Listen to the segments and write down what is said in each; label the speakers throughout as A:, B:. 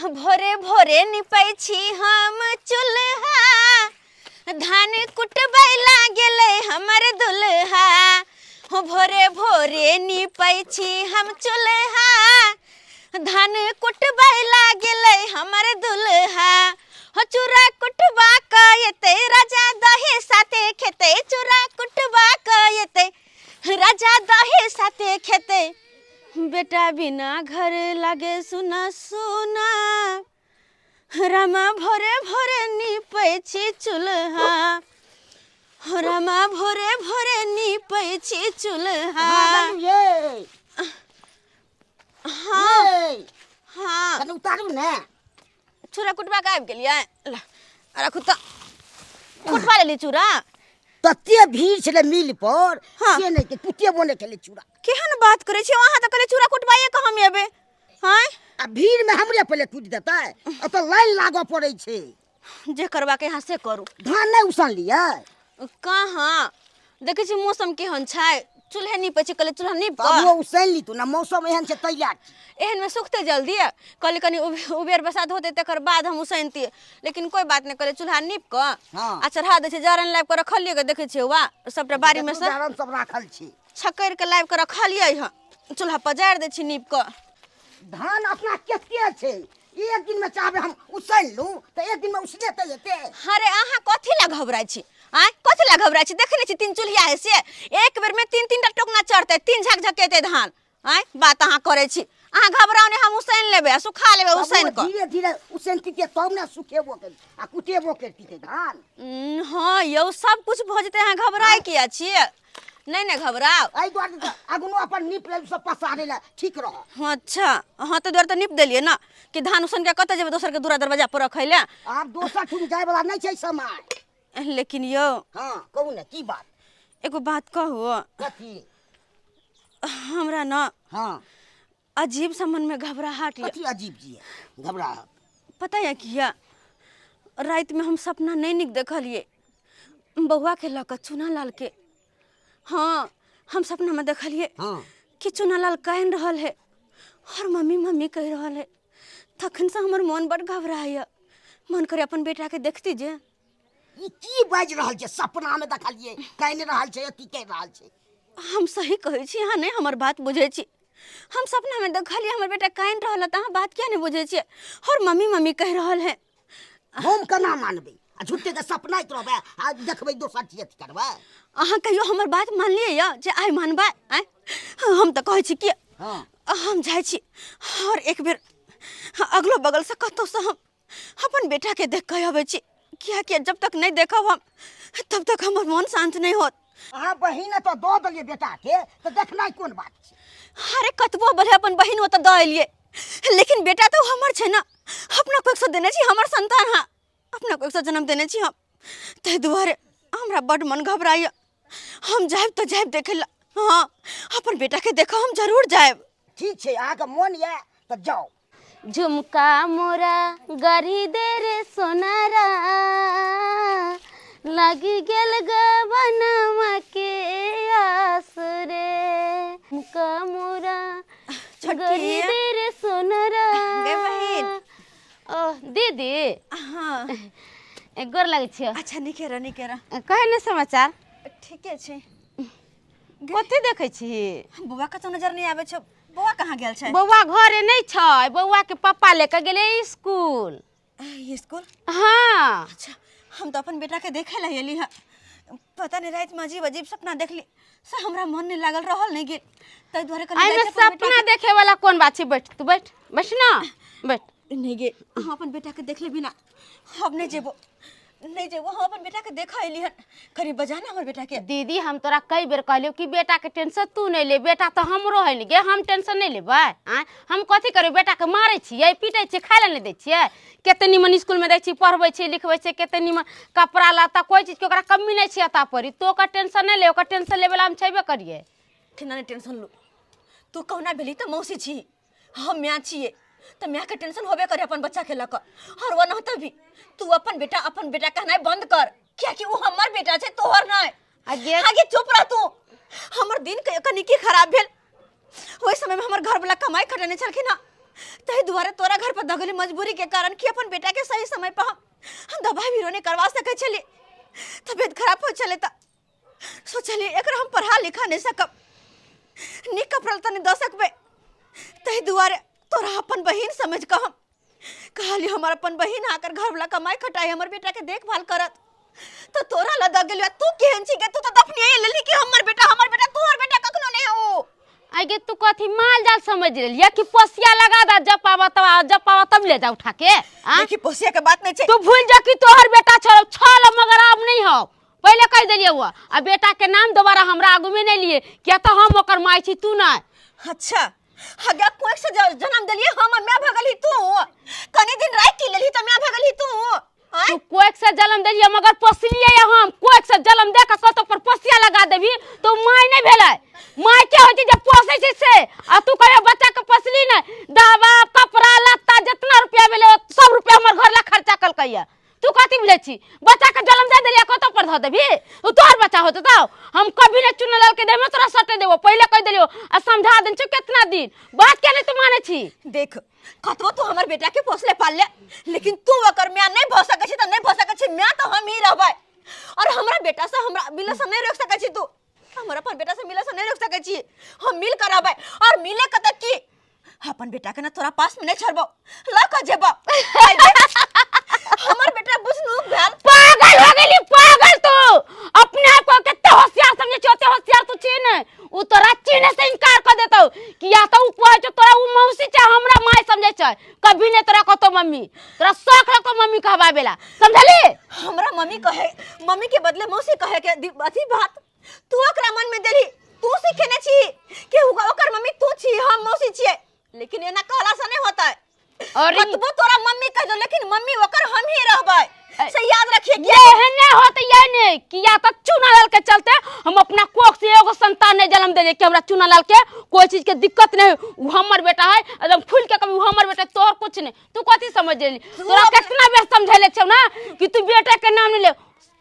A: भोरे भोरे निपै छी हम चूल्हा, धान कुटबै लागेलै हमर दुल्हा। हो भोरे भोरे निपै छी हम चूल्हा, धान कुटबै लागेलै हमर दुल्हा। हो चूड़ा कुटबा कऽ एतै राजा, दही साथे खेतै। चूड़ा कुटबा कऽ एतै राजा, दही साथे खेतै। बेटा बिना घर लागे सुना सुना, रामा भोरे भोरे नीपै छी चूल्हा। हो रामा भोरे भोरे नीपै छी चूल्हा।
B: ये।
A: हाँ।
B: ये।
A: हाँ।
B: कनी उतारू ने।
A: चूड़ा कुटबा के आबि गेलियै, ला राखू तऽ, कुटबा लेली चूड़ा।
B: तते भीड़ छलै मिल पर।
A: हाँ।
B: से नहि के कुटेबो नहि केलै चूड़ा।
A: केहन बात करै छी अहाँ? तऽ कहलियै चूड़ा कुटबाइए कऽ हम एबै। आँय?
B: आ भीड़ मे हमरे पहिले कुटि देतै, ओतऽ लाइन लागऽ पड़ै छै।
A: जे करबाक अहाँ से करू।
B: धान नहि उसनलियै?
A: कहाँ, देखै छी मौसम केहन छै, चूल्हे नीपै छी। कहलियै चूल्हा नीप कऽ
B: तबो उसनि ली तू ने, मौसम एहन छै तैयार।
A: एहनमे सुखतै जल्दी? कहलियै कनि उबेर बसात होतै तकर बाद हम उसनितियै, लेकिन कोइ बात नहि। कहलियै चूल्हा नीप कऽ आ चढ़ा दै छै। जारनि लाबि कऽ रखलियै गे, देखै छियै वा सबटा बाड़ीमे सँ
B: जारन सब राखल छै।
A: छकरि कऽ लाबि कऽ रखलियै हँ, चूल्हा पजारि दै छी नीप कऽ।
B: धान अपना कते छै? एक दिन में चाहबे हम उसनि लू तऽ एक दिन में उसनेतै एते?
A: अरे अहाँ कथी लए घबराइ छी? आँय, कथी लए घबराइ छी? देखै नहि छी तीन चूल्हिया है से एक बेर में तीन तीन टा टोकना चढ़तै, तीन झक झकेतै धान। आँय, बात अहाँ करै छी। अहाँ घबराउ नहि, हम उसनि लेबै आ सुखा लेबै उसनि कऽ।
B: धीरे धीरे उसनतियै तब ने सुखेबो कर आ कुटेबो करतियै धान।
A: हँ यौ, सब कुछ भऽ जेतै, अहाँ घबराइ किया छियै? नहि नहि घबराउ।
B: एहि दुआरे तऽ अगनो अपन नीप लेब सब पसारे लए ठीक रह।
A: हँ, अच्छा, हँ, ताहि दुआरे तऽ नीप देलियै ने कि धान उसनि कऽ कतऽ जेबै दोसरके दूरा दरवाजा पर रखै लए।
B: आब दोसर ठाम जाय वाला नहि छै समय।
A: लेकिन यौ।
B: हँ, कहू ने, की बात?
A: एगो बात कहू?
B: कथी?
A: हमरा ने अजीब सा मन में घबराहट यऽ।
B: कथी अजीब जी है घबराहट?
A: पता यऽ किया? रातिमे हम सपना नहि नीक देखलियै बौआ के लऽ कऽ चूना लाल के। हाँ, हम सपना में देखलियै कि चूना लाल कानि रहल है और मम्मी मम्मी कहि रहल है। तखन से हमर मन बड़ घबराइए, मन करे अपन बेटा के देखती जे।
B: ई की बाजि रहल छै? सपना मे देखलियै कानि रहल छै, अथी कहि रहल छै।
A: हम सही कहै छी, अहाँ नहि हमर बात बुझै छी। हम सपना में देखलियै हमर बेटा कानि रहल है, तऽ अहाँ बात किया नहि बुझै छियै? और मम्मी मम्मी कहि रहल है।
B: हम केना मानबै? आ झूठे के सपनाइत रहबै आ देखबै दोसर चीज अथी करबै।
A: अहाँ कहियो हमर बात मानलियै यऽ जे आइ मानबै? आँय, हम तऽ कहै छी कि हम जाइ छी और एक बेर अगलो बगल से कतहुसँ हम अपन बेटा के देख कऽ अबै छी, कियाकि जब तक नहि देखब हम तब तक हमर मन शान्त नहि होत।
B: अहाँ बहिन तऽ दऽ देलियै बेटा के, तऽ देखनाइ कोन बात छै?
A: अरे कतबो भले अपन बहिन ओतऽ दऽ एलियै, लेकिन बेटा तऽ हमर छै ने। अपना कोखसँ देने छी, हमर संतान हाँ, अपना कोखसँ जन्म देने छी हम। ताहि दुआरे हमरा बड्ड मन घबराइए। हम जायब तऽ जायब देखै लए। हाँ, अपन बेटाके देखऽ हम जरूर जायब।
B: ठीक छै, अहाँके मोन यऽ तऽ जाउ।
C: झुमका मोरा गढ़ी दे रे सोनारा, लागि गेल गबनवा के आस रे। झुमका मोरा
A: छोटकी।
C: गढ़ी दे रे सोनारा।
A: गे बहिन।
C: ओ दीदी।
A: हाँ।
C: ए, गोर लगै छियौ।
A: अच्छा, नीके रह, नीके रह।
C: कहै ने समाचार?
A: ठीके छै।
C: कथी देखै छी?
A: बौआ कतौ नजर नहि आबै छौ, बौआ कहाँ गेल छै?
C: बौआ घरे नहि छै, बौआ के पप्पा लेके गेलै स्कूल।
A: स्कूल?
C: हाँ।
A: अच्छा, हम तऽ अपन बेटा के देखे ला एली हँ। पता नहीं रात में अजीब अजीब सपना देखली से हमरा मन नहीं लागल रहल नहीं गेल, ताहि दुआरे कहली
C: एहिमे
A: जाइ छी अपन बेटा
C: सपना देखे वाला कोन बात छै? बैठ तू, बैठ, बैठ ना, बैठ।
A: नहीं गे, हम अपन बेटा के देखले बिना हम नहीं जेबो, नहीं जेबो। हम अपन बेटा के देखा एली हन, कनी बजा ना हमर बेटा के।
C: दीदी, हम तोरा कई बेर कहलियौ कि बेटा के टेंशन तू नहीं ले, बेटा तो हमरो है ने गे, हम टेंशन नहीं लेबै? आँय, हम कथी करबै? बेटा के मारै छियै, पीटै छियै, खाय लए नहि दै छियै? कते निमन स्कूल में दै छियै, पढ़बै छियै, लिखबै छियै, कते निमन कपड़ा लत्ता, कोइ चीजके ओकरा कमी नहि छै अता परी। तू ओकर टेंशन नहि ले, ओकर टेंशन लेबे ला हम छेबे करियै।
A: केना नहि टेंशन लू? तू कहुना भेली तऽ मौसी छी, हम माय छियै, तऽ मायके टेंशन होबे करे अपन बच्चा के लऽ कऽ। और वो नहते भी तू अपन बेटा अपन बेटा कहनाइ बंद कर, कियाकि ओ हमर बेटा छै, तोहर नहि।
C: आगे
A: आगे चुप रह तू। हमर दिन कनिके खराब भेल, ओहि समय में हमर घर वाला कमाई खटने छलखिन हँ। ताहि दुआरे तोरा घर पर दगली मजबूरी के कारण कि अपन बेटा के सही समय पर हम दवाई भी नहीं करवा सकै छलियै। तबियत खराब हो छलै तऽ सोचलियै एकरा हम पढ़ा लिखा नहीं सकब, नीक कपड़ा लत्ता नहीं दऽ सकबै, ताहि दुआरे तोरा अपन बहिन समझ कऽ हम कहलियै हमर अपन बहिन आकर घरवला कमाई खटाई हमर बेटा के देखभाल करत, तो तोरा लग दऽ गेलियो। तू केहन छी गे? तू तऽ दफनिए लेली कि हमर बेटा, हमर बेटा, तोहर बेटा कखनो नहीं हो। आगे तू कथी माल जाल समझ लेलिया कि पोसिया लगा दा, जब पावा तब आ, जब पावा तब ले जा उठा के। आ?
D: देखी पोसिया के बात नहीं छै।
C: तू भूल जा कि तोहर बेटा छल छल, मगर अब नहीं हो, पहले कह देलिए हुआ। आ बेटा के नाम दोबारा हमरा आगू में नहीं लिए, किया तो हम ओकर माय छी, तू नहीं।
D: अच्छा हगे कोई से जन्म देलिए हम, मैं भगली तू कनी दिन राख की लेली त मैं भगली तू। आँय?
C: तू कोक से जन्म देलिए मगर पोसलिए हम, कोक से जन्म दे के कतो पर पोसिया लगा देबी तो my नहीं भेलै। My के होइ छै जे पोसै छै से, आ तू कहियो बच्चा के पोसली नहीं, दवा कपड़ा लत्ता जितना रुपया भेलै सब रुपया हमर घर ला खर्चा कलकैया। तू कथी बुझै छी? बच्चा के जन्म दे देलिए कतो पर धऽ देबी, उ तोहर बच्चा होतौ तऽ हम कभी नहीं चुनल लाल के देबो, तोरा सटे देबो, पहिले कह देलियो आ समझा देन छौ केतना दिन, बात के नहीं तू मानै छी।
D: देख कतबो तू हमर बेटा के पोसले पालले, लेकिन तू ओकर माय नहीं भऽ सकै छी तऽ नहीं भऽ सकै छी, माय तऽ हम ही रहबै। और हमरा बेटा से हमरा मिले से नहीं रोक सकै छी तू, हमर अपन बेटा से मिले से नहीं रोक सकै छी, हम मिल कर रहबै। और मिले के तऽ की, अपन बेटा के ना तोरा पास में नहीं छोड़बो, ल के जेबो। हमर बेटा बुझनुक भेल।
C: पागल हो गेली पागल तू, अपने आप को कते होशियार समझे छी, ओते होशियार तू छी ने, उ तोरा चिन्हे से इनकार कर देतौ कि या तो उ कहै छौ तोरा उ मौसी छै हमरा माय समझे छै, कभी नहीं तोरा कहतौ मम्मी, तोरा शौक लगतौ मम्मी कहबाबेला, समझली?
D: हमरा मम्मी कहे, मम्मी के बदले मौसी कहे के अथी बात तू ओकरा मन में देली, तू सीखेने छी कि ओकर मम्मी तू छी हम मौसी छियै, लेकिन एना कहला से नहीं होता है।
C: और
D: कतबो तोरा मम्मी कह दो लेकिन मम्मी ओकर हम ही रहबै, से याद रखिए।
C: ये एहने होते ये ने कि या तो चूना लाल के चलते हम अपना कोख से एगो संतान नहीं जन्म देले कि हमरा चूना लाल के कोई चीज के दिक्कत नहीं, उ हमर बेटा है एकदम खुल के कभी उ हमर बेटा, तोहर कुछ नहीं। तू कथी समझ लेली? तोरा कितना बेर समझेले छौ ना कि तू बेटा के नाम नहीं ले,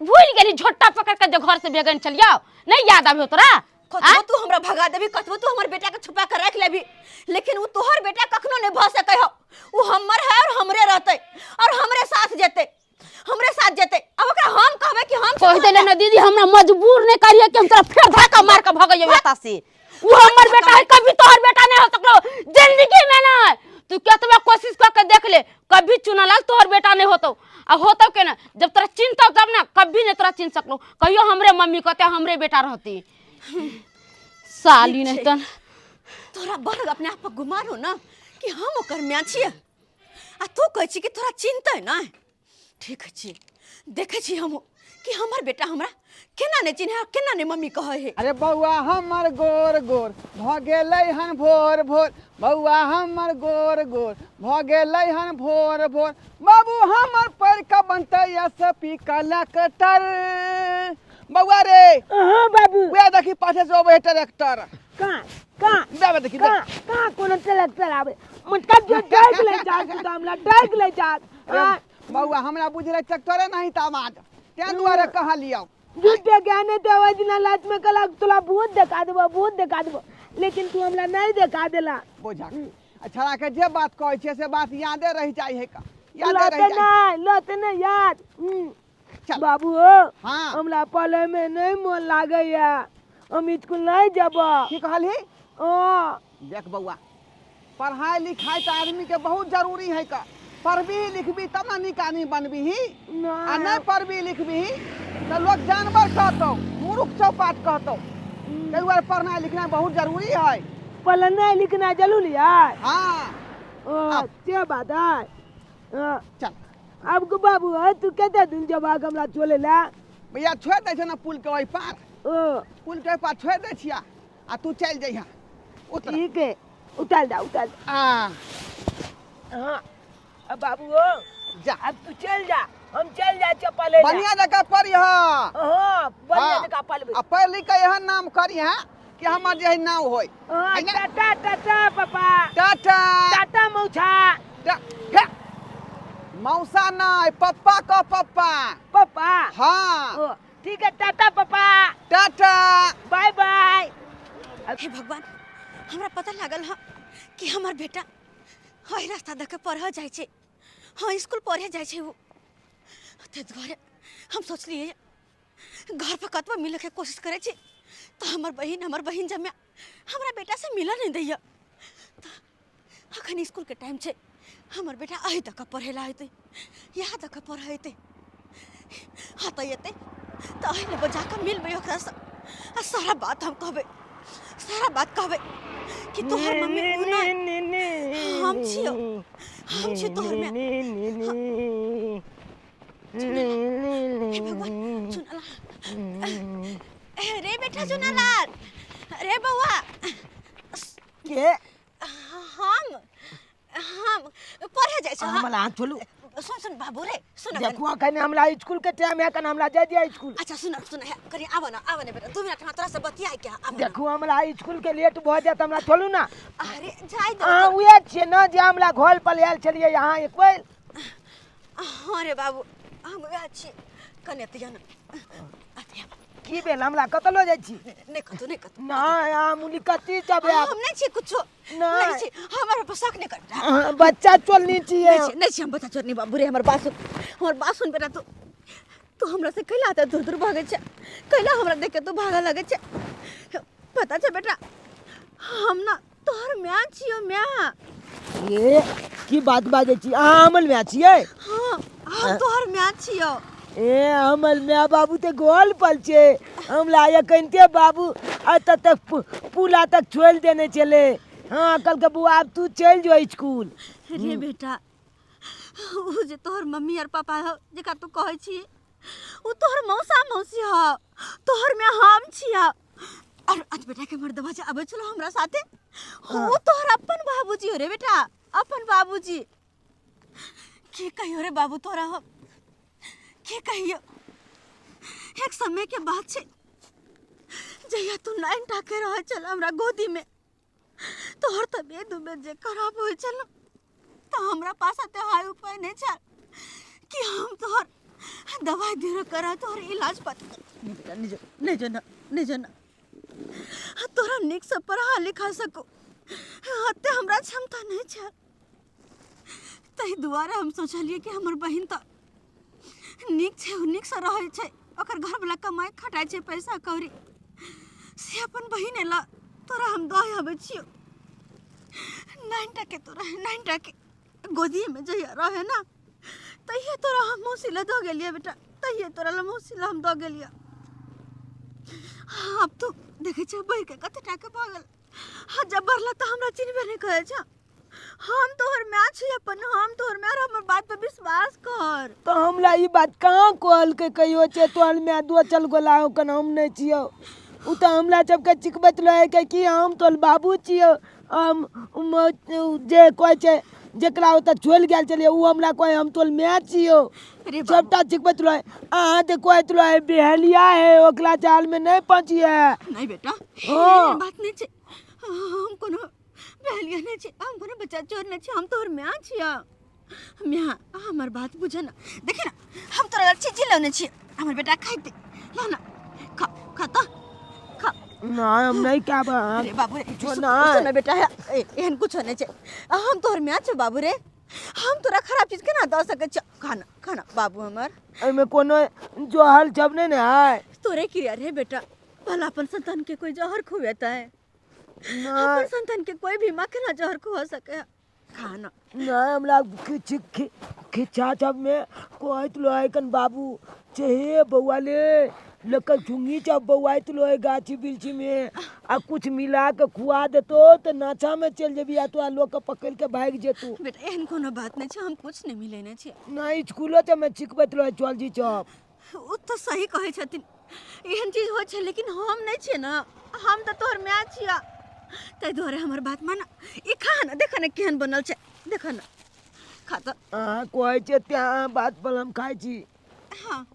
C: भूल गेली झोटा पकड़ के जो घर से भेगन चलियो, नहीं याद आबे तोरा?
D: कतबो तू हमरा भगा देबी, कतबो तू हमर बेटा के छुपा के रख लेबी, लेकिन उ तोहर बेटा कखनो नहीं भ सकै हो, उ हमर है और हमरे रहतै और हमरे साथ जेतै, हमरे साथ जेतै। अब ओकरा हम कहबै कि हम
C: कह देले ना दीदी हमरा मजबूर नहीं करिए कि हम तोरा फेर धक्का मार के भगैयो एता से, उ हमर बेटा है कभी तोहर बेटा नहीं हो सकलो जिंदगी में ना। तू केतबा कोशिश कर के देख ले, कभी चुनालाल तोहर बेटा नहीं होतो, आ होतो के ना जब तोरा चिन्हतो तब ना, कभी नहीं तोरा चिन्ह सकलो, कहियो हमरे मम्मी कहते हमरे बेटा रहती साली नहीं तन।
D: तोरा बड़ अपने आप पर गुमान हो ना कि हम ओकर माय छियै आ तू कहै छी कि तोरा चिन्हतै ना। ठीक छी, देखै छी हम कि हमर बेटा हमरा केना नहीं चिन्है केना नहीं मम्मी कहै है।
E: अरे बौआ हमर गोर गोर भ गेलै हन भोर भोर, बौआ हमर गोर गोर भ गेलै हन भोर भोर, बाबू हमर पढ़ के बनतै एस पी कलेक्टर। बौआ रे।
B: हाँ बाबू।
E: वएह देखी पाछे से अबै है ट्रैक्टर।
B: कहाँ कहाँ
E: बे देखी
B: कहाँ कहाँ कोनो ट्रैक्टर आबै, मोटका जो डाइक ले जात तू हमरा डाइक ले जात।
E: अरे बौआ हमरा बुझलै ट्रैक्टरे नहीं त आवाज, तें दुआरे कहलियौ।
B: झूठे ज्ञाने ते ओहि दिना लाज में कहलक तोला भूत देखा देबो भूत देखा देबो, लेकिन तू हमरा नहीं देखा देला।
E: बोझा छड़ा के जे बात कहै छियै से बात यादे रहि जाइ है का, यादे
B: लते
E: रहि जाइ।
B: नहीं लते नहीं याद।
E: चल।
B: बाबू हो,
E: हाँ।
B: हमरा पढ़े में नहीं मन लागैया, हम स्कूल नहीं जब।
E: की कहलही?
B: हाँ।
E: देख बौआ पढ़ाई लिखाई तो आदमी के बहुत जरूरी है का, पढ़बी लिखबी तब ना नीक आदमी बनबी, आ नहीं पढ़बी लिखबी तो लोग जानवर कहतौ, मूर्ख चौपाट कहतौ। ताहि दुआरे पढ़नाइ लिखनाइ बहुत जरूरी है।
B: पढ़ना लिखना जरूरी है।
E: हाँ।
B: ओ, से बात है। हाँ।
E: चल।
B: अब को बाबू है तू कते दिन जब आग हमरा चले ला?
E: भैया छोड़ दै छौ ना पुल के ओहि पार।
B: ओ।
E: पुल के ओहि पार छोड़ दै छिया आ तू चलि जइहा। उतर।
B: ठीक है, उतार दा, उतार दा।
E: आ।
B: हाँ। अब बाबू हो।
E: जा।
B: अब तू चल जा, हम चल जा चप्पल ले जा।
E: बढ़िया जगह पढ़िह।
B: हाँ, बढ़िया
E: हाँ।
B: जगह पढ़बे।
E: आ पढ़ लिख के एहन नाम करिह कि हमर जे है नाम होय।
B: हाँ,
E: है ना?
B: टाटा, टाटा, पापा।
E: टाटा।
B: टाटा, मौसा।
E: हे। मौसा नहीं, पप्पा का पप्पा।
B: पप्पा?
E: हाँ।
B: ओ, ठीक है, टाटा पापा।
E: टाटा।
B: Bye bye.
D: हे भगवान, हमरा पता लागल है कि हमर बेटा एहि रास्ता दऽ के पढ़ऽ जाइ छै। हाँ, स्कूल पढ़े जाइ छै ओ। ताहि दुआरे हम सोचलियै घर पर कतबो मिलऽके कोशिश करै छी तऽ हमर बहिन जमाय हमरा बेटासँ मिलऽ नहि दैया। तऽ अखन स्कूलके टाइम छै, हमर बेटा एहि दऽ कऽ पढ़ै लए अयतै, इएह दऽ कऽ पढ़ऽ अयतै। हाँ, तऽ एतै तऽ एहि लए जा कऽ मिलबै ओकरासँ आ सारा बात हम कहबै, सारा बात कहबै कि तोहर मम्मी उ नहि, हम छियौ, हम छियौ तोहर माय। हे भगवान, चुनालाल, रे बेटा चुनालाल, रे बौआ।
B: के?
D: हम पढ़े जाइ छी।
B: हमरा हाथ छोड़ू।
D: सुन, सुन बाबू रे, सुन।
B: देखू, अखन हमरा स्कूल के टाइम है, कन हमरा जाय दिया स्कूल।
D: अच्छा, सुन, सुन, है कनि आब न, आब न बेटा, 2 मिनट हमरा तोरा से बतियाए के है, आब न।
B: देखू, हमरा स्कूल के लेट भऽ जायत, हमरा छोड़ू ना।
D: अरे जाय दे।
B: अहाँ उहे छियै ने जे हमरा घर पर आयल छलियै अहाँ एक बेर?
D: हाँ रे बाबू, हम वएह छी। कने एतऽ न, एतऽ आब।
B: की भेल? हमरा कतऽ लऽ जाइ छी?
D: नहि कतौ, नहि कतौ।
B: नहि, अहाँ मुली कथी सब?
D: हम नहि छी कुछो।
B: नहि।
D: नहि छी, हमर पर शक नहि कर बेटा।
B: अहाँ बच्चा चोलनी छियै।
D: नहि छी, नहि छी हम बच्चा चोरनी। बाबू रे, हमर बात सुन, हमर बात सुन बेटा। तू तू हमरा से कैला एते दूर दूर भागै छै? कैला हमरा देख के तू भागऽ लगै छै? पता छै बेटा, हम ना तोहर माय छियौ, माय।
B: ए, की बात बाजै छी? अहाँ हमर माय छियै?
D: हाँ, हम तोहर माय छियौ।
B: ए, हमर माय बाबू तऽ गोल पर छै। हमरा एखनते बाबू एतऽ तक पुला तक छोड़ि देने छलै। हाँ, कहलकै, बौआ, आब तू चलि जो स्कूल।
D: रे बेटा, ओ जे तोहर मम्मी और पापा हो, जेकरा तू कहै छी, ओ तोहर मौसा मौसी हो। तोहर में हम छिया। और आज बेटा के मर्दवा जे आबै छलो हमरा साथे, ओ तोहर अपन बाबूजी हो रे बेटा, अपन बाबूजी। की कहियो रे बाबू तोरा हम, की कहियो? एक समय के बात छै, जहिया तू नाइन टाके रहै छल हमरा गोदी में, तोहर तबियत उबियत जे खराब होइ छल तऽ हमरा पास एते हाई उपाय नहि छल कि हम तोहर दवाई दिरो करा, तोहर इलाज पाती कर। नहीं बेटा, नहीं जो, नहीं जो ना, नहीं जो ना, तोरा नीक से पढ़ा लिखा सको एते हमरा क्षमता नहीं छल। ताहि दुआरे हम सोचलियै कि हमर बहिन तऽ नीक छै, ओ नीकसँ रहै छै, ओकर घरवला कमाइ खटाइ छै पैसा कौड़ी, से अपन बहिन एला तोरा हम दऽ आबै छियौ। नाइन टाके तोरा, नाइन टाके गोदीमे जहिया रहे ना, तहिए तोरा हम मौसी लए दऽ गेलियै बेटा, तहिए तोरा लए मौसी लए हम दऽ गेलियै। आब तू देखै छै बढ़िके कते टाके भऽ गेल। हाँ, जब बढ़ला तऽ हमरा चिन्हबे नहि करै छै। हम तोहर माय छी अपन, हम तोहर माय। हमर बात पर विश्वास कर।
B: तऽ हमरा ई बात कहाँ कहलकै कहियो छै तोहर माय दो चल गोला हो कन हम नहि छियौ। ओ तऽ हमरा सबके चिकबैत रहै के कि हम तोहर बाबू छियौ। हम जे कहै छै, जेकरा ओतऽ छोड़ि गेल छलियै, ओ हमरा कहै हम तोहर माय छियौ।
D: रे बाबू।
B: सबटा चिकबैत रहै। अहाँ तऽ कहैत रहै बेहलिया है, ओकरा जाल में नहि पहुँचिए।
D: नहीं बेटा,
B: हाँ।
D: एहन बात नहीं छै। हम कोनो बहलिया नहीं छी, हम कोनो बच्चा चोर नहीं छी, हम तोहर माय छिया, माय। हमर बात बुझ ना। देखी ना, हम तोरा लग चीज लौने छी, हमर बेटा खाइते। ला ना, खा, खा तो खा।
B: नहि, हम नहि खाब।
D: अरे बाबू रे।
B: कुछो
D: सुन।
B: नहि।
D: सुन बेटा, ए, एहन कुछो नहीं छै। हम तोहर माय छौ बाबू रे, हम तोरा खराब चीज केना दऽ सकै छियौ? खाना, खाना बाबू हमर।
B: एहिमे कोनो जहर सब नहि ने है?
D: तोरे क्रिया रे बेटा, भला अपन संतान के कोई जहर खुएता है?
B: नहि।
D: अपन संतान के कोई भी माँ केना जहर खुआ सके है? खाना।
B: नहि, हमरा किछु खिच्चा सबमे कहैत रहै कन बाबू से, हे बौआ, ले लेकर झुंगी सब बौआइत रहे गाछी बिरछी में, आ कुछ मिला के खुआ देतो तऽ नाचा में चलि जेबी आ तोरा लोग के पकड़ के भागि जेतौ।
D: बेटा, एहन कोनो बात नहीं छै, हम कुछ नहीं मिलेने छियै।
B: नहि, स्कूलो सबमे चिकबैत रहै चल जी सब।
D: ओ तऽ सही कहै छथिन, एहन चीज होइ छै, लेकिन हम नहि छियै ने, हम तऽ तोहर माय छियै। ताहि दुआरे हमर बात मान, ई खा ने, देख ने केहन बनल छै, देख ने, खा तऽ।
B: अहाँ कहै छियै तें अहाँ बात पर हम खाइ छी।
D: हाँ।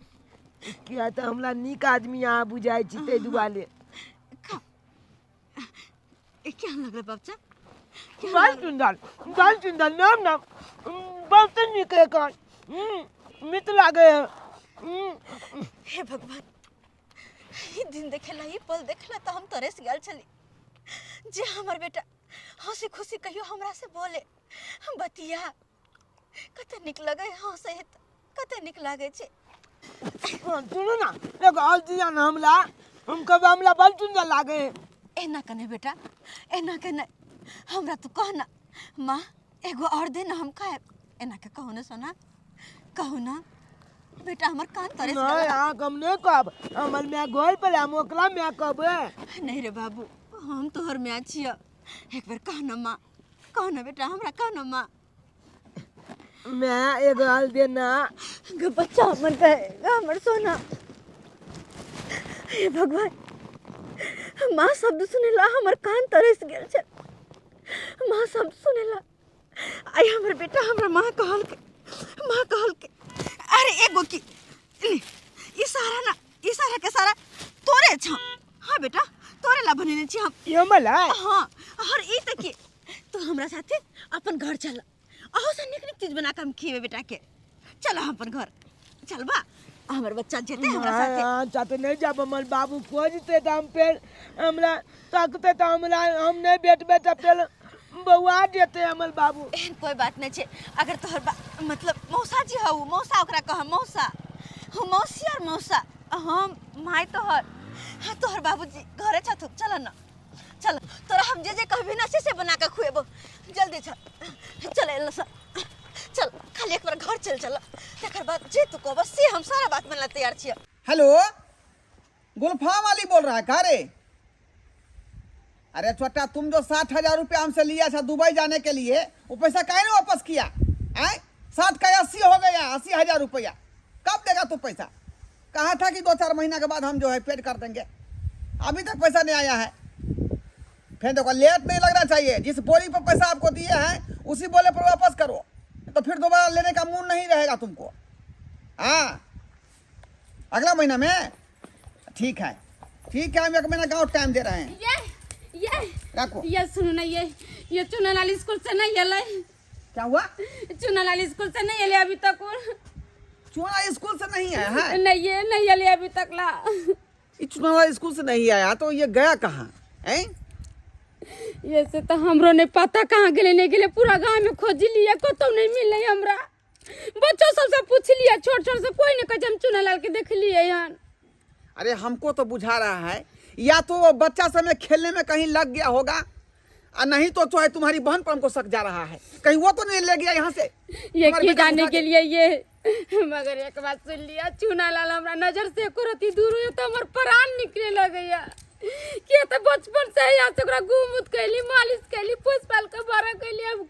B: किया तऽ हमरा नीक आदमी अहाँ बुझाइ छी, ताहि दुआरे।
D: खा। ई केहन लगलै बच्चा? केहन
B: बड़
D: लागलै?
B: सुन्दर, बड़ सुन्दर, नाम नाम बहुत नीक एकर नीक लागै है।
D: हे भगवान, ई दिन देखेला, ई पल देखेला तऽ हम तरस गेल छली जे हमर बेटा हंसी खुशी कहियो हमरा से बोले। बतिया कते नीक लगै हँसै है तऽ कते नीक लागै छै।
B: सुनू ना, एगो और दिया ना हमरा, हम कहबै हमरा बड़ सुन्दर लागे।
D: एना कने बेटा, एना के नहि, हमरा तू कह ना माँ एगो और दे ना हम खाएब, एना के कहू ना सोना, कहू ना बेटा, हमर कान तरस
B: नहीं
D: गेल।
B: अहाँ हम नहीं कहब, हमर माय घर पर हम ओकरा माय कहबै।
D: नहीं रे बाबू, हम तोहर माय छियऽ, एक बेर कह ना माँ, कह ना बेटा, हमरा कह ना माँ।
B: मैं एगो और देना।
D: गे बच्चा हमर गए, हमर सोना, हे भगवान, माँ शब्द सुनेला हमर कान तरस गेल छै, माँ शब्द सुनेला आइ हमर बेटा हमरा माँ कहलकै, माँ कहलकै। अरे एगो की ले, ई सारा ना, ई सारा के सारा तोरे छ। हाँ बेटा, तोरे ला बनेने छी हम।
B: ई हमर ला?
D: हाँ, और ई त की तू हमरा साथे अपन घर चल, अहो से नीक नीक चीज बना के हम खिएबे बेटा के। चल हम अपन घर चलबा, हमर बच्चा जेते हमरा साथे।
B: हाँ, साथे नहीं जाब, हमर बाबू खोजते त हम फेर हमरा ताकते त हमरा हम नहीं भेटबे त फेर बौआ जेते हमर बाबू।
D: एहन कोई बात नहीं छै, अगर तोहर बा मतलब मौसा जी हौ, मौसा ओकरा कह, मौसा हम मौसी और मौसा हम माय तोहर। हाँ तोहर बाबूजी घरे छथु, चल ना चल, तोरा हम जे जे कहबी ना से बना के खुएबो, जल्दी चल, चल एल स चल, खाली एक बार घर चल चल, तकर बाद जे तू कहबो से हम सारा बात मानला तैयार छियै।
E: हेलो, गुलफाम वाली बोल रहा है का रे? अरे छोटा, तुम जो 60,000 रुपया हमसे लिया था दुबई जाने के लिए, वो पैसा काहे नहीं वापस किया? आए 60 का 80 हो गया, 80,000 रुपया कब देगा तू पैसा? कहा था कि 2-4 महीना के बाद हम जो है पेड कर देंगे, अभी तक पैसा नहीं आया है। फिर देखो लेट नहीं लगना चाहिए, जिस बोली पर पैसा आपको दिए हैं उसी बोले पर वापस करो, तो फिर दोबारा लेने का मूड नहीं रहेगा तुमको। हाँ अगला महीना में, ठीक है ठीक है, हम 1 महीना का और टाइम दे रहे हैं।
C: ये
E: रखो।
C: ये सुनो ना, ये चुनालाल स्कूल से नहीं एलै।
E: क्या हुआ?
C: चुनालाल स्कूल से नहीं एलै अभी तक।
E: चुना स्कूल से नहीं आया है?
C: नहीं, ये नहीं एलै अभी तक ला।
E: ये चुनालाल स्कूल से नहीं आया तो ये गया कहाँ? हैं?
C: ये से तो हमरो नहीं पता कहाँ गेलै नहीं गेलै, पूरा गांव में खोज लिया कतौ नहीं मिललै हमरा। बच्चों सबसे पूछ लिया, छोट छोट से कोई नहीं कहै हम चुनालाल के देख लिए हन।
E: अरे हमको तो बुझा रहा है या तो वो बच्चा समय खेलने में कहीं लग गया होगा, और नहीं तो जो है तुम्हारी बहन पर हमको शक जा रहा है, कहीं वो तो नहीं ले गया यहाँ से।
C: ये
E: तुम्हारे
C: की
E: बेटा
C: जाने
E: उठा
C: के लिए ये, मगर एक बात सुन लिया, चुनालाल हमरा नजर से एको रत्ती दूर हुए तो हमर प्राण निकले लगैया। किया तो बचपन से यहाँ से ओकरा गू-मूत कैली, मालिश कैली, पोस पाल के बड़ा कैली, अब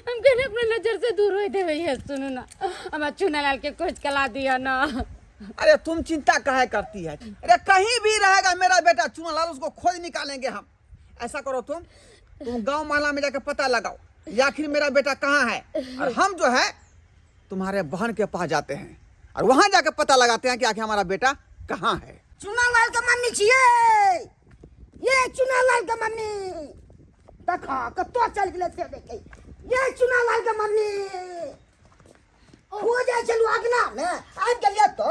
C: हम केना अपना नजर से दूर हो देवे। ये सुनू ना, हमरा चुनालाल के खोज के ला दिया ना।
E: अरे तुम चिंता काहे करती है? अरे कहीं भी रहेगा मेरा बेटा चुनालाल, उसको खोज निकालेंगे हम। ऐसा करो तुम गांव मोहल्ला में जाकर पता लगाओ या आखिर मेरा बेटा कहाँ है, और हम जो है तुम्हारे बहन के पास जाते हैं और वहाँ जाकर पता लगाते हैं कि आखिर हमारा बेटा कहाँ है।
F: चुनालाल के मम्मी छियै, ये चुनालाल के मम्मी देखा कतो चल गेलै से देखै, ये चुनालाल के मम्मी हो जाइ छलु अगना में आबि गेलियै तो।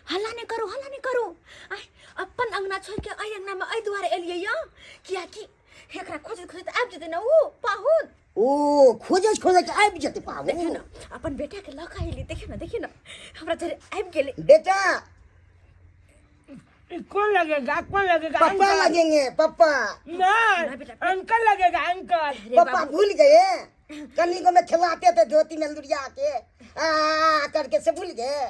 D: हल्ला नहीं करू, हल्ला नहीं करू, आइ अपन अंगना छोड़ के अइ अंगना में अइ दुआरे एलियै यऽ, कियाकि एकरा खोजैत खोजैत आबि जेतै ने ऊ पाहुन।
F: ओ खोजैत खोजैत आबि जेतै पाहुन।
D: देखियौ ने अपन बेटा के लऽ कऽ एलियै, देखियौ ने, देखियौ ने हमरा जरे आबि गेलै।
F: बेटा
B: कौन लगेगा, कौन लगेगा?
F: पापा
B: अंकल।
F: लगेंगे, पापा।
B: नहीं, अंकल लगेगा, अंकल।
F: पापा भूल गए, कन्नी को में खिलाते थे धोती में लुरिया के आ करके से भूल गए।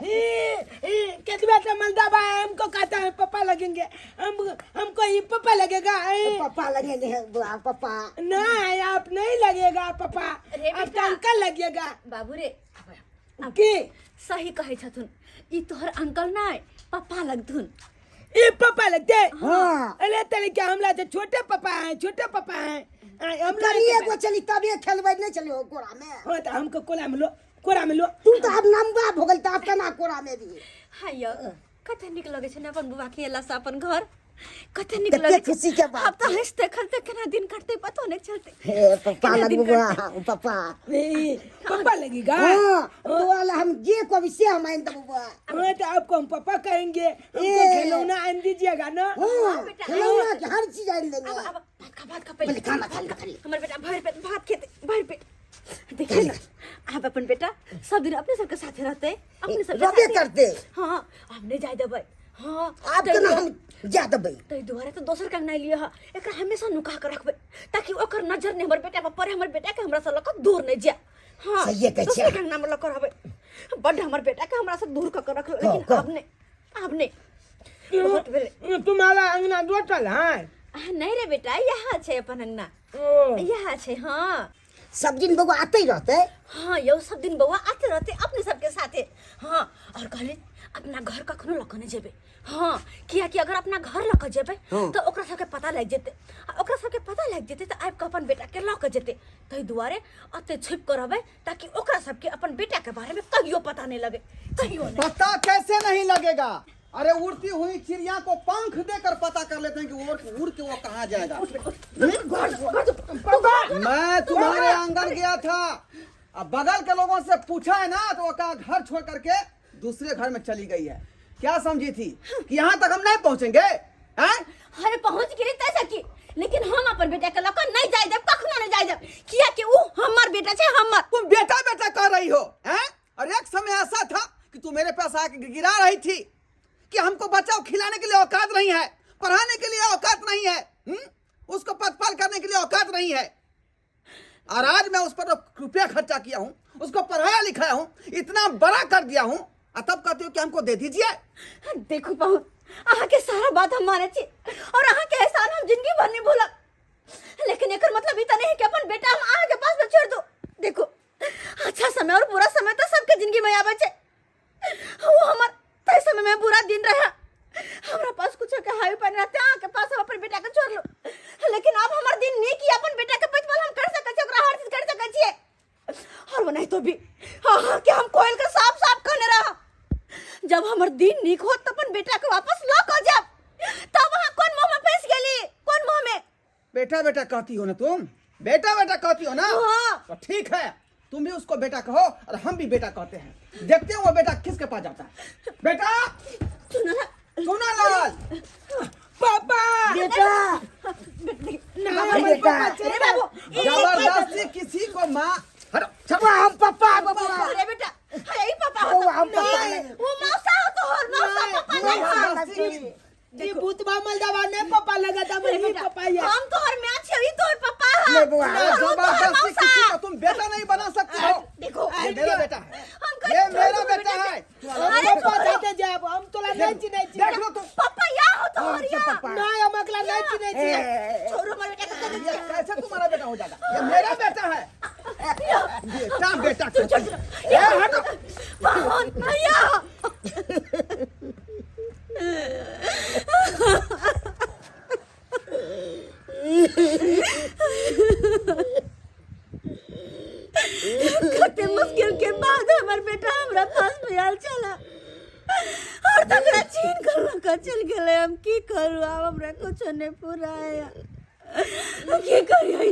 B: कितना तो मलदा है, हमको कहता है पापा लगेंगे, हमको ये पापा लगेगा, ए।
F: पापा लगेंगे, बुआ, पापा।
B: नहीं, आप नहीं लगेगा पापा,
D: अरे
B: आप तो
D: बेटा।
B: अंकल लगेगा।
D: बाबू रे, अब
B: की?
D: सही कहै छथुन, ई तोहर अंकल नहीं पापा लगथुन।
B: ये पापा लगते?
F: हाँ।
B: अरे तेरे क्या हमला तो छोटे पापा हैं, छोटे पापा हैं। हम लोग
F: करिए
B: के
F: को चली तबे खेलबै नहीं चली हो कोरा में।
B: हाँ, तो हमको कोरा में लो, कोरा में लो।
F: तू तो अब लंबा हो गेल, तो अब केना कोरा में भी?
D: हाँ यौ, कते नीक लगै छै ने अपन बुआ के एला से अपन घर। कते नीक
F: कते
D: लगै छै।
F: खुशी के बात।
D: आब तऽ हँसते खेलते केना दिन कटतै पतो नहि चलतै
F: हे पप्पा
D: केना दिन
F: लगबो बौआ
D: कटतै।
F: पप्पा
B: ए, पापा लगेगा
F: हाँ तो वाला हम जे कभी से हम आइन देबो बौआ
B: हाँ तो आपको हम पापा कहेंगे हमको
F: ए।
B: खिलौना आन दीजिएगा ना
F: हाँ
D: बेटा,
F: खिलौना के हर चीज आइन देंगे
D: आब आब भात खा, भात खा पहिले।
F: पहिले खाना खा ले, खा ले।
D: हमर बेटा भरि पेट भात खेतै, भरि पेट। देखिए ना, आब अपन बेटा सब दिन अपने सबके साथे रहतै, अपने सबके
F: रहबे
D: साथे।
F: करतै।
D: हाँ, आब नहि जाय देबै। हाँ,
F: आब
D: ताहि
F: केना
D: दुआरे-
F: हम जा देबै
D: ताहि दुआरे तऽ दोसर के अंगना एलियै हँ, एकरा हमेशा नुका के रखबै ताकि ओकर नजर नहि हमर बेटा पर पड़े, हमर बेटा के हमरा से लऽ कऽ दूर नहि जाय। हाँ,
F: सहिए कहै छियै।
D: दोसर के अंगना मे लऽ कऽ रहबै। बड्ड हमर बेटा के हमरा से दूर कऽ के रखल, लेकिन
F: कह।
D: आब नहि, आब नहि, बहुत भेलै।
B: तुम्हारा अंगना दोटल है?
D: नहीं रे बेटा, यहाँ छै अपन अंगना।
B: ओ।
D: यहाँ छै। हाँ,
F: सब दिन बौआ आते रहते।
D: हाँ यौ, सब दिन बौआ आते रहते अपने सबके साथे। हाँ, और कहले अपना घर कखनो लऽ कऽ नहि जेबै। हाँ, कियाकि अगर अपना घर लऽ कऽ जेबै तऽ ओकरा सबके पता लागि जेतै, आ ओकरा सबके पता लागि जेतै तऽ आबि कऽ अपन बेटाके लऽ कऽ जेतै। ताहि दुआरे एते छुपि कऽ रहबै ताकि ओकरा सबके अपन बेटाके बारेमे कहियो पता नहि लगे, कहियो नहि।
E: पता कैसे नहीं लगेगा? अरे उड़ती हुई चिड़िया को पंख देकर पता कर लेते हैं कि वो उड़ के वो कहाँ जाएगा। मैं तुम्हारे आंगन गया था, अब बगल के लोगों से पूछा है ना तो वो कहा घर छोड़ करके दूसरे घर में चली गई है। क्या समझी थी कि यहाँ तक हम नहीं पहुँचेंगे? हैं?
D: अरे पहुँच गेली तै सकी, लेकिन हम अपन बेटा के लऽ कऽ नहीं जाय देब, कखनो नहीं जाय देब, किया कि उ हमर बेटा छै, हमर।
E: तुम बेटा बेटा कर रही हो हैं? और एक समय ऐसा था कि तू मेरे पास आके गिरा रही थी कि हमको बचाओ, खिलाने के लिए औकात नहीं है, पढ़ाने के लिए औकात नहीं है, हुँ? उसको पतपाल करने के लिए औकात नहीं है। और आज मैं उस पर रुपया खर्चा किया हूँ, उसको पढ़ाया लिखाया हूँ, इतना बड़ा कर दिया हूँ, और तब कहती हो कि हमको दे दीजिए।
D: देखू पाहुन, अहाँ के सारा बात हम माने छी और अहाँ के एहसान हम जिंदगी भर नहीं भूलब, लेकिन एकर मतलब ई त नहीं कि अपन बेटा हम अहाँ के पास में छोड़ दो। देखो, अच्छा समय और बुरा समय तो सबके जिंदगी में आवे छै। वो हमर तय समय में बुरा दिन रहा, हमरा पास कुछ के हाई पानी रहते, अहाँ के पास हम अपन बेटा के छोड़ लो, लेकिन अब हमर दिन नीक ही अपन बेटा के पचपल हम कर सकै छी, ओकरा हर चीज कर सकै छियै। और वो नहीं तो भी हाँ हाँ के हम कोयल के साफ साफ कहने रहा, जब हमर दिन नीक हो तो अपन बेटा के वापस लऽ कऽ जाब, तब अहाँ कोन मुँह में फंस गेली, कोन मुँह में?
E: बेटा बेटा कहती हो ना तुम, बेटा बेटा कहती हो ना?
D: हाँ।
E: तो ठीक है, तुम भी उसको बेटा कहो और हम भी बेटा कहते हैं, देखते हैं वो बेटा किसके पास जाता है। बेटा
D: सुनो ना,
E: सुना लाल।
B: पापा
F: बेटा
B: ना
F: बेटा।
D: अरे बाबू,
E: जबरदस्ती किसी को माँ हटो, चलो।
F: बौआ हम पापा बौआ
D: अरे बेटा, अरे ई पापा हो
F: बौआ हम
D: तो-
F: पापा।
D: वो मौसा हो तो और मौसा पापा नहीं हो।
E: जबरदस्ती
B: ये भूतवा मलदावा नहीं पापा लगा था,
D: अरे
B: वही
D: बेटा,
B: पापा है।
D: हम तो और मैं छी, ई तोहर पापा है।
F: नहीं बौआ।
D: और वो तोहर
E: जबरदस्ती
D: मौसा।
E: किसी को तुम बेटा नहीं बना सकते हो।
D: देखो,
E: ये मेरा बेटा है,
D: हम कहीं
E: ये
D: छोड़
E: मेरा
D: दो
E: बेटा
D: बेटा
E: है।
D: अरे
B: पापा जाते जाब, हम तोला नहीं चिन्है छी।
E: देख लो तुम।
D: पापा या हो तो और
F: हम
D: या।
F: पापा।
B: नहीं, हम अगला नहीं चिन्है छी।
D: छोड़ो हमारे बेटा को,
E: ये कैसे तुम्हारा बेटा हो जाएगा? ये मेरा बेटा है। बेटा बेटा
D: छोड़
E: कहती है। ए, हटो।
D: पाहुन भैया। कते मुश्किल के बाद हमर बेटा हमरा पास में आयल छला और तकरा छीन कर लऽ कऽ चलि गेलै। हम की करू आब? हमरा कुछो नहि पुराया, हम की करियै?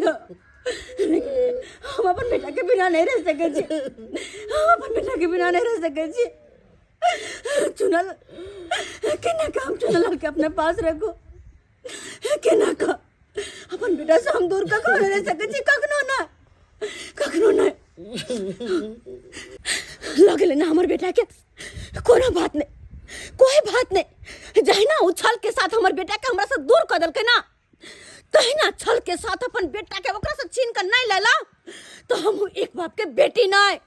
D: लेकिन हम अपन बेटा के बिना नहीं रह सकै छी, हम अपन बेटा के बिना नहीं रह सकै छी। चुनल केना के हम चुनल के अपने पास रखू, केना के अपन बेटा से हम दूर कखनो नहीं रह सकै छी, कखनो ना, कखनो नहीं। लगले ना हमर बेटा के, कोनो बात नहीं, कोई बात नहीं। जहिना उछल के साथ हमर बेटा के हमरा से दूर कऽ देलकै ना, तहिना छल के साथ अपन बेटा के ओकरा से छीन कर नहीं लेला तो हम एक बाप के बेटी नहीं।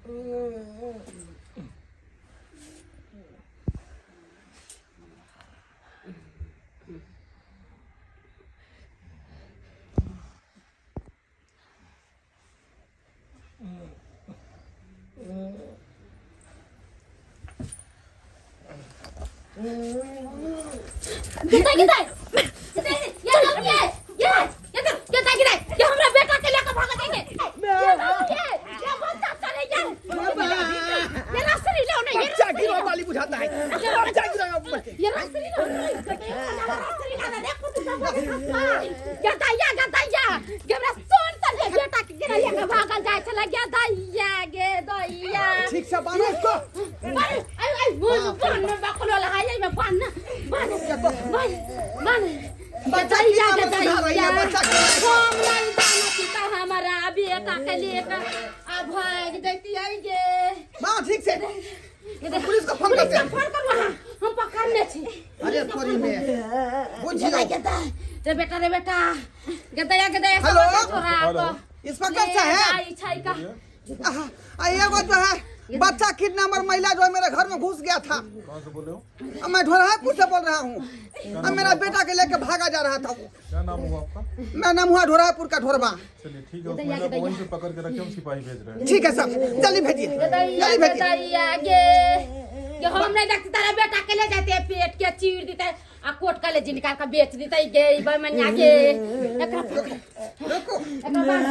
C: गिदाय गिदाय ये ये ये ये गिदाय गिदाय ये हमरा बेटा के लेके भागत है ये ये ये बच्चा चले ये ये रसरी लो ना ये
E: बच्चा गिरा वाली बुझाता है, बच्चा गिरा ऊपर।
C: ये रसरी लो, रसरी ला देखो तू गदाइया गदाइया गे हमरा सोन चले बेटा के गिरा लेके भागल जाय छला गदाइया गे दैया।
E: ठीक से बांधो इसको।
C: अरे अरे बोल बोल में बकलो लगाइए में बांध ना बांध बांध बांध।
E: बच्चा
C: गदैया
E: की नाम सुधा रही है,
C: गदैया
E: बच्चा की नाम।
C: हम नहीं जाना कि का हमारा बेटा के लेकर आ भाग जैती गे।
E: माँ ठीक से पुलिस को फोन
C: पुलिस
E: करते
C: के
E: हैं।
C: फोन करू अहाँ, हम पकड़ने छी।
E: अरे तोरी में बुझियो।
C: रे बेटा रे बेटा गदैया गदैया सब
E: हेलो?
C: छोरा
G: हेलो।
E: इंस्पेक्टर साहब
C: आई छै का
E: आहा, आ एगो जो है बच्चा किडनैपर महिला जो है मेरे घर में घुस गया था।
G: कहाँ से बोल रहे हो?
E: अब मैं ढोरहापुर से बोल रहा हूँ। अब मेरा बेटा के लेके भागा जा रहा था वो।
G: क्या नाम हुआ आपका?
E: मैं नाम हुआ ढोरहापुर का ढोरबा।
G: चलिए ठीक है, उस महिला को वहीं से पकड़ के रखे, हम सिपाही भेज रहे हैं।
E: ठीक है सर, जल्दी भेजिए,
C: गदैया
E: जल्दी भेजिए।
C: गदैया गे ये हम नहीं देखते तारा बेटा के ले जाते पेट के चीर देते आ कोट कॉलेज निकाल के बेच देते गे बेमनिया गे। एकरा पकड़
E: रुको
C: एकरा बांध।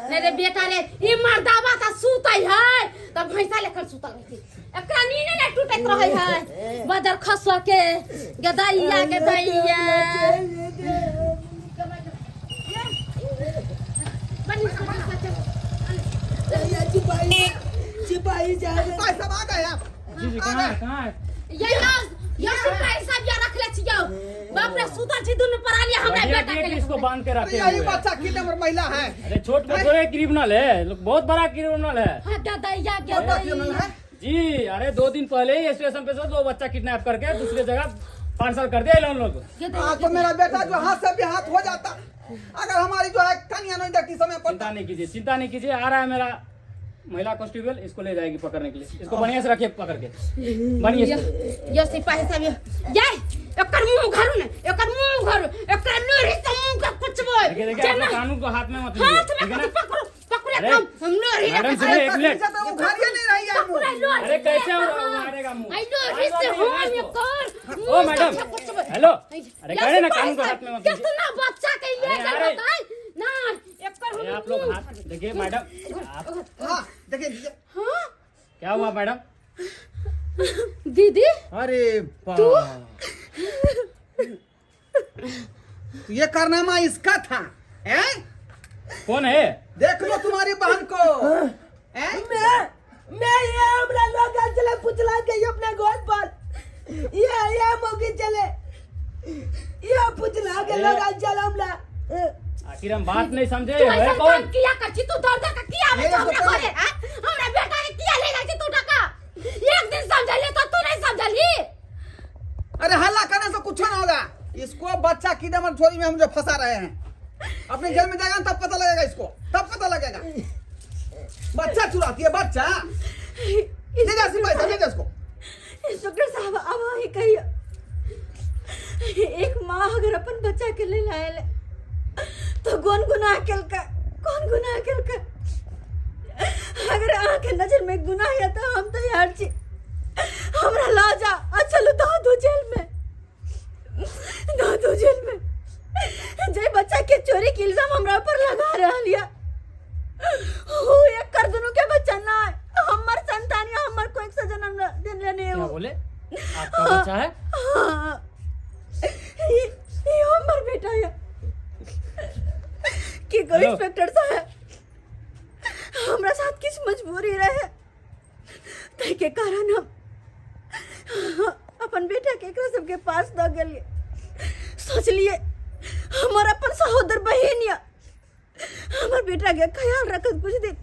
C: नहीं रे बेटा रे ई मर्दावा त सुतै है त भैंसा लेखन सुतल रहै एकरा नींद नै टूटैत रहै है बजर खसो के गदैया गदैया।
B: सिपाही सिपाही जा रहे।
E: भाई साहब आ गए आप।
H: जी जी कहाँ है कहाँ है?
C: ये ये सिपाही साहब ये रखले छियौ बाप रे सुतल छी दुनू पराली हमरा
H: बढ़िया
C: बेटा के
H: गेट
C: ले
H: इसको बांध के रखे
E: यही
H: हुए हैं।
E: बच्चा किडनैपर महिला है।
H: अरे छोट को थोड़े क्रिमिनल है लोग, बहुत बड़ा क्रिमिनल है।
C: हां गदैया
E: बहुत बड़ा क्रिमिनल
C: गदैया
E: है।
H: जी अरे 2 दिन पहले ही स्टेशन पे से 2 बच्चा किडनैप करके दूसरे जगह पार्सल कर दिया इन लोग।
E: हाँ तो मेरा बेटा जो हाथ से बेहाथ हो जाता अगर हमारी जो है कन्या नहीं देखती समय पर।
H: चिंता नहीं कीजिए, चिंता नहीं कीजिए, आ रहा है मेरा महिला कांस्टेबल, इसको ले जाएगी पकड़ने के लिए। इसको बढ़िया से रखिए पकड़ के, बढ़िया से।
C: यो सिपाही साहब यो जाय एकर मुंह घरू ने एकर मुंह घरू एकर लोरी से मुंह के कुचबो।
H: देखिए देखिए अपने कानून को हाथ में मत लीजिए,
C: हाथ में
H: ठीक है ना?
C: पकड़ो पकड़ो
H: अरे,
C: एकदम हम लोरी
H: मैडम सुनिए एक मिनट।
E: तो उघारिए नहीं रही है मुंह।
C: पकड़ो लोरी।
H: अरे कैसे उघारेगा मुंह?
C: आई लोरी से हम एकर
H: ओ मैडम हेलो, अरे कह रहे ना कानून को हाथ में मत लीजिए।
C: कितना बच्चा के ये
H: अरे, अरे।
C: बताई ना एकर
H: अरे
C: हम
H: आप लोग हाथ देखिए मैडम आप
E: हाँ देखिए।
C: हां
H: क्या हुआ मैडम?
C: दीदी
E: अरे तू तो ये कारनामा इसका था हैं?
H: कौन है?
E: देख लो तुम्हारी बहन को हैं?
B: मैं ये हमरा लोग चले पुछला के अपने गोद पर ये मौके चले ये पुछला के लोग चले हमरा।
H: आखिर हम बात नहीं समझे
C: तू
H: है
C: ऐसा
H: कौन?
C: काम किया कर छी तू दौड़ दौड़ के किया आबै
E: मेरे
C: छौ हमरा
E: को
C: घरे हैं? हमरा बेटा के किया ले जाइ छी तू टका एक दिन समझलिए तो तू नहीं समझली।
E: अरे हल्ला करने से कुछ ना होगा। इसको बच्चा किडनैपर छोरी में हम जो फंसा रहे हैं अपने जेल में जाएगा ना, तब पता लगेगा इसको, तब पता लगेगा। बच्चा चुराती है बच्चा। ले जा सिपाही साहब, ले जा इसको।
D: इंस्पेक्टर साहब अब वही कहियो एक माँ अगर अपन बच्चा के ले आयल तो कौन गुनाह केलका, कौन गुनाह केलका? अगर अहाँ के नजर में गुनाह है तो हम तैयार छी, हमरा ला जा आ चलू दो दो जेल में, दो दो जेल में। जे बच्चा के चोरी के इल्जाम हमरा पर लगा रहल या हो एक कर दुनू के बच्चा ना हमर संतान या हमर कोई सजन हमरा देने नहीं
H: क्या
D: हो।
H: बोले आपका बच्चा है?
D: हाँ ये हमर बेटा है। कि कोई
H: हेलो।
D: इंस्पेक्टर साहब हमरा साथ किस मजबूरी रहे ताहि के कारण हम अपन बेटा के एकरा सबके पास दऽ गेलिए। सोचलिए हमर अपन सहोदर बहिन या हमर बेटा के ख्याल रखत कुछ दिन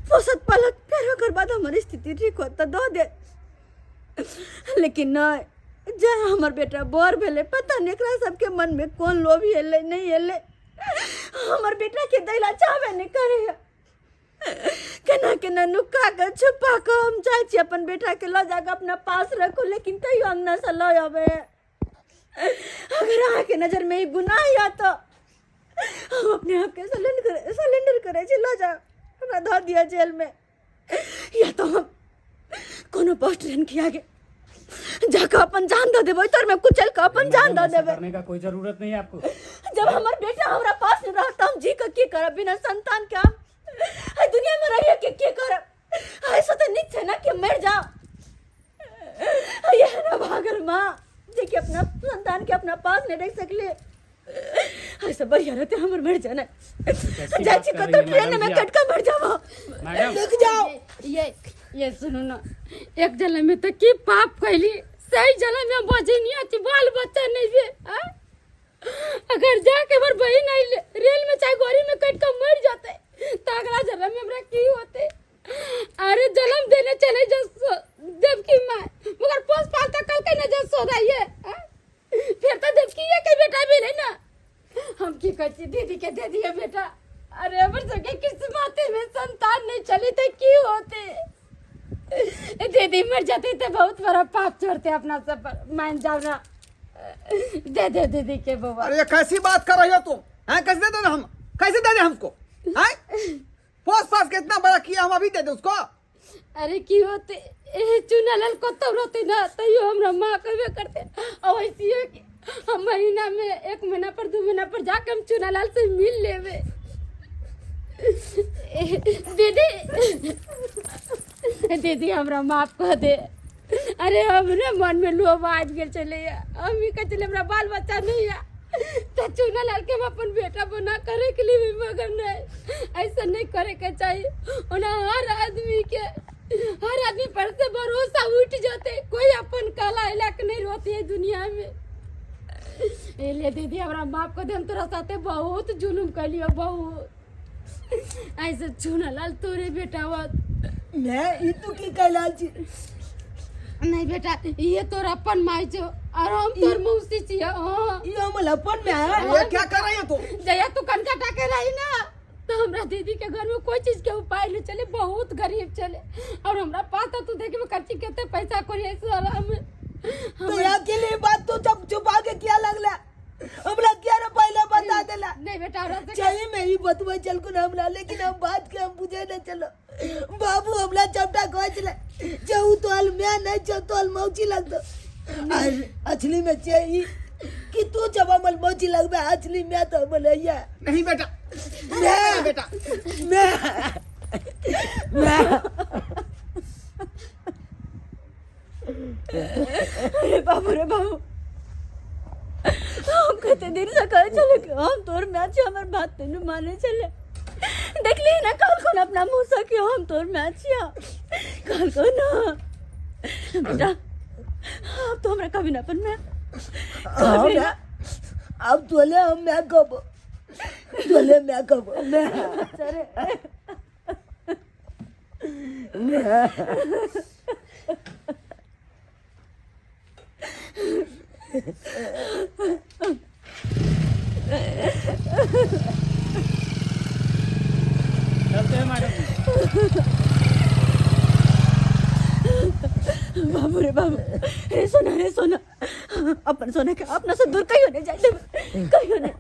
D: पोसत पालत फेर ओकर बाद हमर स्थिति ठीक होत तऽ दऽ दे। लेकिन नहीं जे हमर बेटा बड़ भेलै पता नहीं एकरा सबके मन में कोन लोभ एलै नहीं एलै हमर बेटा के दैला चाहबे नहीं करे। केना केना नुका कऽ छुपा कऽ हम जाइ छी अपन बेटाके लऽ जाकऽ अपना पास रखू, लेकिन तैयो अङ्गनासँ लऽ अबै। अगर अहाँके नजरमे ई गुनाह यऽ तऽ हम अपने आपके सरेंडर करै छी, लऽ जाउ हमरा, धऽ दिअ जेलमे, या तऽ हम कोनो बस ट्रेन के आगे जाकऽ अपन जान दऽ देबै, तोरमे कुचल कऽ अपन जान दऽ
H: ऐसा
D: देबै।
H: करने का कोई जरूरत नहीं है आपको।
D: जब हमर बेटा हमरा पास नहीं रहत, हम जी कऽ की करब? बिना संतान के हम एहि दुनिया में रहिए के की करब? ऐसा तऽ नीक छै ने कि मरि जाओ। यह ना भागल माँ जे कि अपना संतान के अपना पास नहीं रख सकले, ऐसा बढ़िया रहते हमर मर जाना।
H: कैसी
D: जाइ
H: बात
D: छी
H: कर
D: कतौ
H: रही हैं
D: ट्रेन
H: मैडम
D: में
H: जी आप?
D: कटका मर जाबो।
H: मैडम
B: रुक जाओ।
C: ये सुनू ना, एक जन्म में तो की पाप कैली, सही जन्म में बजनी अच्छी, बाल बच्चा नहीं बे आ? अगर जाके हमर बहन आई रेल में चाहे गोरी में कट के मर जाते तो अगला जन्म में हमरा की होते? अरे जन्म देने चले जो देवकी माँ, मगर पोस पाल तक कल के न जसोदा ये आ? फिर तो देवकी ये के बेटा भी नहीं ना। हम की कहै छी, दीदी के दे दिए बेटा। अरे हमर सबके किस्मत में संतान नहीं चली तो की होते? दीदी मर जाते तो बहुत बड़ा पाप छोड़ते अपना सब पर। मान जाओ ना, दे दे दीदी के बउआ।
E: अरे ये कैसी बात कर रही हो तुम हैं? कैसे दे दे हम, कैसे दे दे हमको हैं? पोस पास के इतना बड़ा किया हम, अभी दे दे उसको?
C: अरे की होते, ए चुना लाल कतौ रहते ना तैयो हमरा माँ कहबे करते। और ऐसी है कि हम महीना में एक महीना पर 2 महीना पर जाके हम चुना लाल से मिल लेवे। दीदी, दीदी हमरा माफ कर दे। अरे हमरे मन में लोभ आबि गेल छलैया, हम ई कहै छलियै हमरा बाल बच्चा नहीं है तो चुना लाल के हम अपन बेटा बना करे के लिए भी, मगर नहीं, ऐसा नहीं करे के चाहिए। ओना हर आदमी के हर आदमी पर से भरोसा उठ जाते, कोई अपन काला इलाक नहीं रहती है दुनिया में। ए ले दीदी हमरा माफ कर दे, हम तोरा साथे बहुत जुलुम कैलियो बहुत। ऐसे चुना लाल तोरे बेटा बात।
B: मैं ई तू की कहलाल छी?
C: नहीं बेटा, ये तोर अपन माई छो और हम तोर मौसी छियो। हाँ।
B: ई हमर अपन में है।
E: ये क्या कर रही हो तुम?
C: जया तू कनका टाके रही ना तो हमरा दीदी के घर में कोई चीज के उपाय नहीं चले, बहुत गरीब चले और हमरा पास तो तू देखे में खर्ची केते पैसा करी सारा में।
B: तो अकेले बात तो जब छुपा के क्या लगला? हमरा क्या रे पहले बता देला।
C: नहीं बेटा, हमरा से
B: चाहिए मैं ही बतवे चल को हमरा, लेकिन हम बात के हम बुझे न चलो। बाबू हमरा चपटा कह चले जऊ तो अल मैं नहीं चल तो अल मौची लग दो। और असली में चाहिए कि तू जब अमल मौची लगबे, असली में तो अमल है।
E: नहीं बेटा,
B: मैं
E: बेटा
B: मैं
D: अरे बाबू रे बाबू, हम कते दिन से कहे छले कि हम तोर माय छी, हमर बात तेनू माने छले। देखली ना कल कोन अपना मुँह से कि हम तोर माय छिया, कल को ना बेटा, अब तो हमरा कभी ना अपन माय कभी ना।
B: अब तोले हम मैं कब तोले मैं कब मैं
D: अरे
H: चलते हैं मैडम जी।
D: बाबू रे बाबू, रे सोना रे सोना, अपन सोना के अपना से दूर कहियो नहीं जाए देबै, कहियो नहीं।